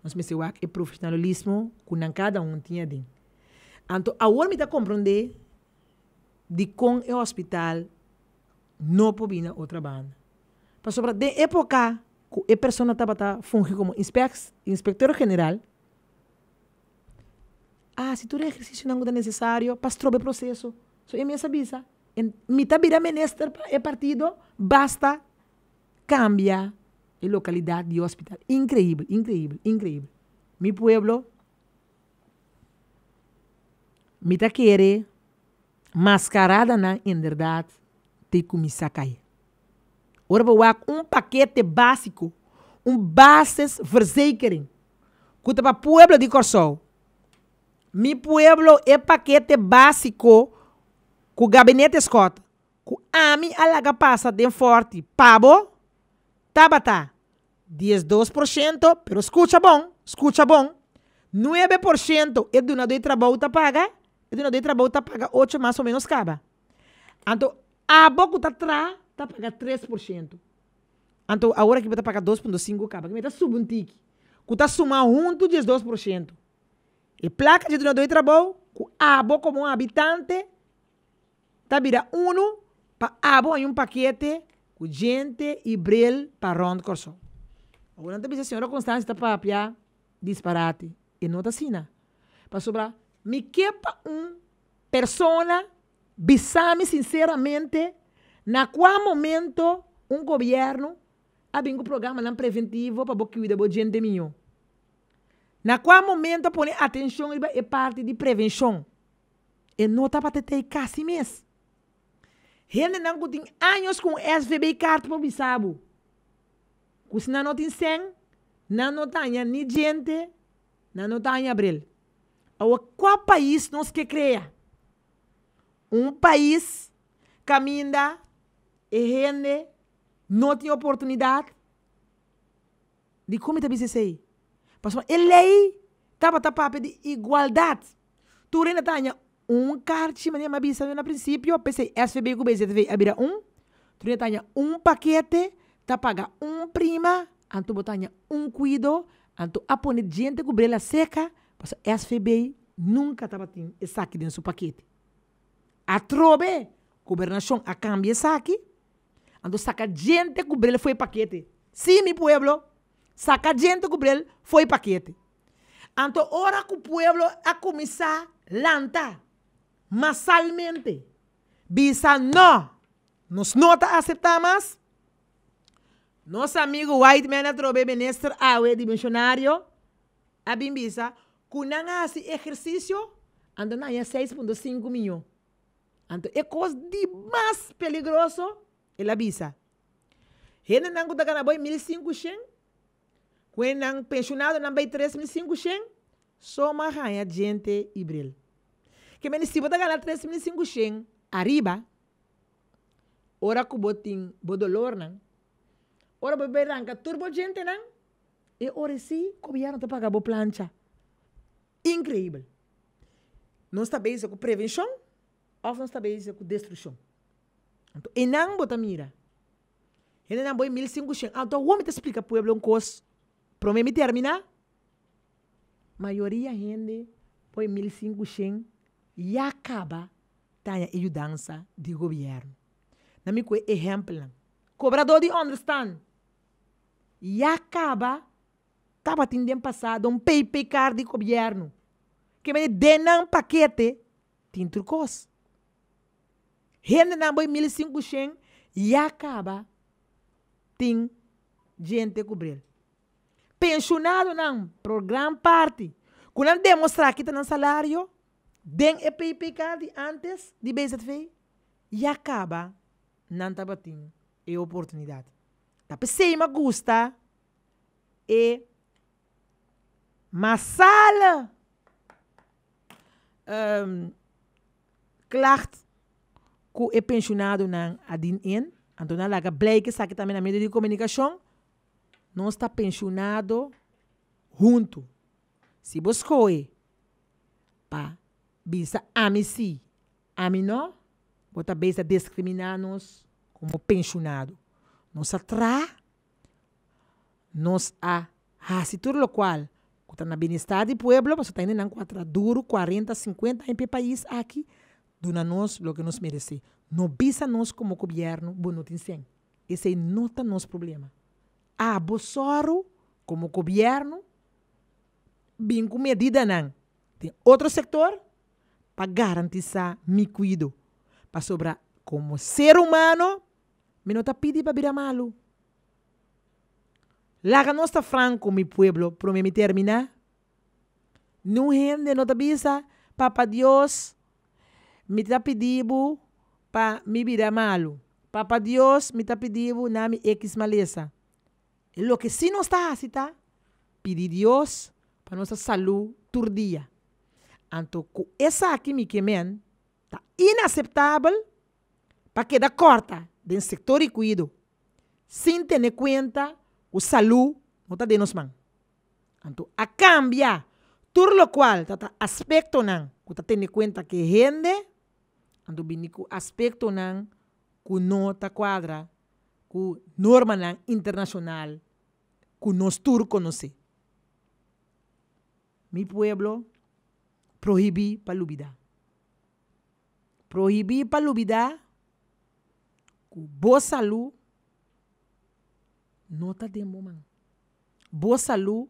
nos mester wak e profeshonalismo ku nan kada un tin aden. Anto awor mi ta komprondé dikon e hospital no por bini na otra banda. Pasobra den epoca cu e persona tabata fungi como inspector general, a haci tur e ehercicionan cu ta necesario pa stroba e proceso. So e mes a bisa, mi ta bira minister pa e partido, basta cambia e localidad di hospital. Increibel, increibel, increibel. Mi pueblo, mi ta kere mascaradanan inderdaad te cuminsa cay. Ora bo wak un pakete básiko, un basisverzekering, ku ta pa pueblo di Kòrsou. Mi pueblo e pakete básiko ku Gabinete Scott ku ami a laga pasa den Fòrti pa bo tabata 12%, pero skucha bon, skucha bon, 9% e dunadó di trabou ta paga, e dunadó di trabou ta paga ocho mas o ménos kaba. Anto abo ku ta traha ta paga 3%. Anto awor aki bo ta paga 2.5 kaba, ki mester ta subi un tiki, ku ta suma huntu 12%. E plaka dje dunadó di trabou ku abo komo un habitante ta bira unu pa abo haña un pakete ku djente i bril pa rònt Kòrsou. Awor nan ta bisa señora Constancia ta papia disparate. E no ta asina. Pasobra. Mi ke pa un persona bisa mi sinceramente na cua momento un gobierno a bin cu programanan preventivo pa bo cuida bo djente miyo. Na cua momento a pone atencion riba e parti di prevencion. E no tabata tey casi mes. Hendenan cu tin años cu un SVB card por bisa bo cu si nan no tin cen, nan no ta haña ni djente, nan no ta haña bril. Awor cua pais nos ke crea? Un pais caminda e hende no tin oportunidad? Dikon mi ta bisa esei? Pasobra e lei tabata papia di igualdat. Tur hende ta haña un karchi, manera mi a bisa na prinsipio, p'esei SVB ku BZV a bira un. Tur hende ta haña un pakete, ta paga un prima, anto bo ta haña un kuido, anto a pone djente ku brela seka, pasobra SVB nunka tabatin esaki den su pakete. Atrobe gobernashon a kambia esaki. Anto saca djente cu bril fo'i pakete. Sí, mi pueblo, saca djente cu bril fo'i pakete. Anto ora cu pueblo a cuminsa lanta masalmente, bisa no, nos no ta acepta mas, nos amigo White Man atrobe minister awe di misionario a bin bisa cu nan a haci ehercicio, anto nan haya 6.5 miyon. Anto e kos di mas peligroso, el a bisa, hendenan ku ta gana boi 1500, ku hendenan penshonadonan bai 3500, soma haña djente i bril. Ke mende si bo ta gana 3500 ariba, ora ku bo tin bo dolornan, ora bo bai ranka tur bo djentenan, e ora si gobièrnu ta paga bo plancha. Inkreibel! Nos ta bezig ku prevenshon òf nos ta bezig ku destrukshon? Anto einan bo ta mira. Hendenan bo e 1500. Anto awor mi ta splika pueblo un kos promé mi terminá. Mayoria hende bo e 1500 ya kaba ta haña e yudansa di gobièrnu. Na mi ku e ehèmpelnan. Kobradó di ònderstan ya kaba Tabatin den pasado un PPK di gobièrnu ke mende den nan pakete tin tur kos. Hendenan bo e 1500 ya kaba tin djente ku bril. Penshonadonan por gran parti ku nan demostrá kita nan salario den e PPK di antes di BZV ya kaba nan tabatin e oportunidat. Ta p'esei mi a gusta e masale klacht ku e penshonadonan a din in, anto nan laga blijk esaki tambe na medio di komunikashon, nos ta penshonado huntu. Si bo skohe pa bisa ami si, ami no, bo ta bes a diskriminá nos komo penshonado. Nos a traha Nos a hasi tur lokual ku ta na bienestar di pueblo, pasobra ta hendenan ku a traha duru kuarenta, sinkuenta aña pa e pais aki, duna nos loke nos meresé. No bisa nos komo gobièrnu bo no tin sèn. Esei no ta nos problema. Abo sòru komo gobièrnu bin ku medidanan den otro sektor pa garantisá mi kuido, pasobra komo ser humano Mi no ta pidi pa bira malu. Laga nos ta franco, mi pueblo, prome mi termina. Niun hende no ta bisa, Papa Dios, mi ta pidi bo pa mi bira malu. Papa Dios, mi ta pidi bo na mi equis malesa. E loke si nos ta hasi ta pidi Dios pa nos ta salu tur dia. Anto ku esaki mi ke men ta inaseptabel pa keda kòrta den sektor di kuido sin tene kuenta ku salú no ta den nos man. Anto a kambia tur lokual ta ta aspektonan ku ta tene kuenta ku e hende, anto bini ku aspektonan ku no ta kuadra ku normanan internashonal ku nos tur konosé. Mi pueblo prohibí pa lubidá. Prohibí pa lubidá ku bo salú no ta den bo man. Bo salú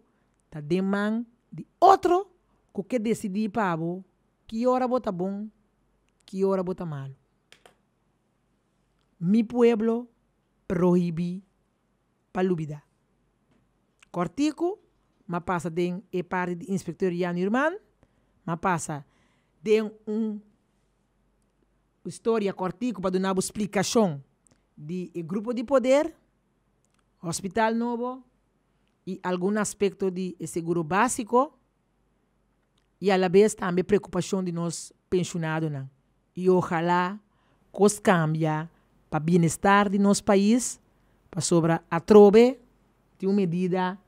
ta den man di otro ku ke desidí pa bo. Ki ora bo ta bon, ki ora bo ta malu. Mi pueblo prohibí pa lubidá. Kòrtiku, m'a pasa den e parti di inspektor Jan Huurman, m'a pasa den un historia kòrtiku pa duna bo splikashon di e grupo di poder, hospital nobo i algun aspekto di e seguro básiko i alabes tambe preokupashon di nos penshonadonan. I ohalá kos kambia pa bienestar di nos pais, pasobra atrobe tin un medida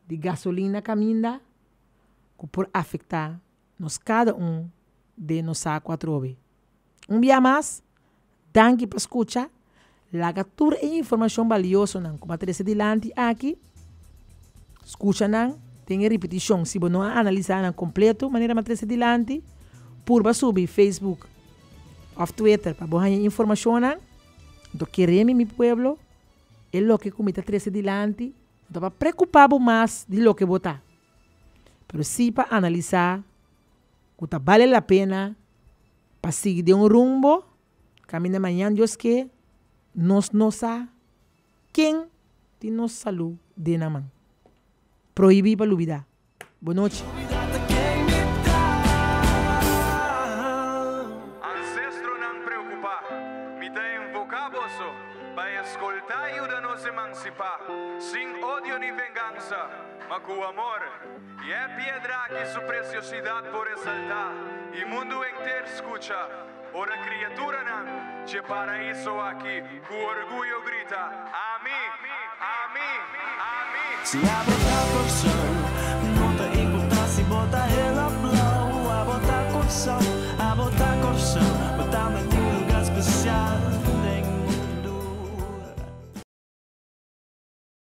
di gasolin na kaminda ku por afektá nos kada un den nos saku atrobe. Un bia mas, danki pa skucha. Laga tur e informashon baliosonan ku bo a trese dilanti aki, skucha nan den e ripitishon. Si bo no a analisá nan kompleto manera mi a trese dilanti, purba subi Facebook òf Twitter pa bo haña e informashonnan. Anto kere mi, mi pueblo, e loke ku mi ta trese dilanti no ta pa preokupá bo mas di loke bo ta, pero sí pa analisá ku ta bale la pena pa sigui den un rumbo kaminda mañan Dios ke nos no sa ken tin nos salú den nan man. Prohibí pa lubidá. Bo nochi. Ancestronan preocupá, mi ta invocá boso pa escoltá i yuda nos emancipá, sin odio ni vengansa, ma cu amor. I e piedra aki su preciosidad por resaltá, i mundu enter scucha, ora criaturanan dje paraíso aki cu orguyo grita, Ami! Ami! Ami!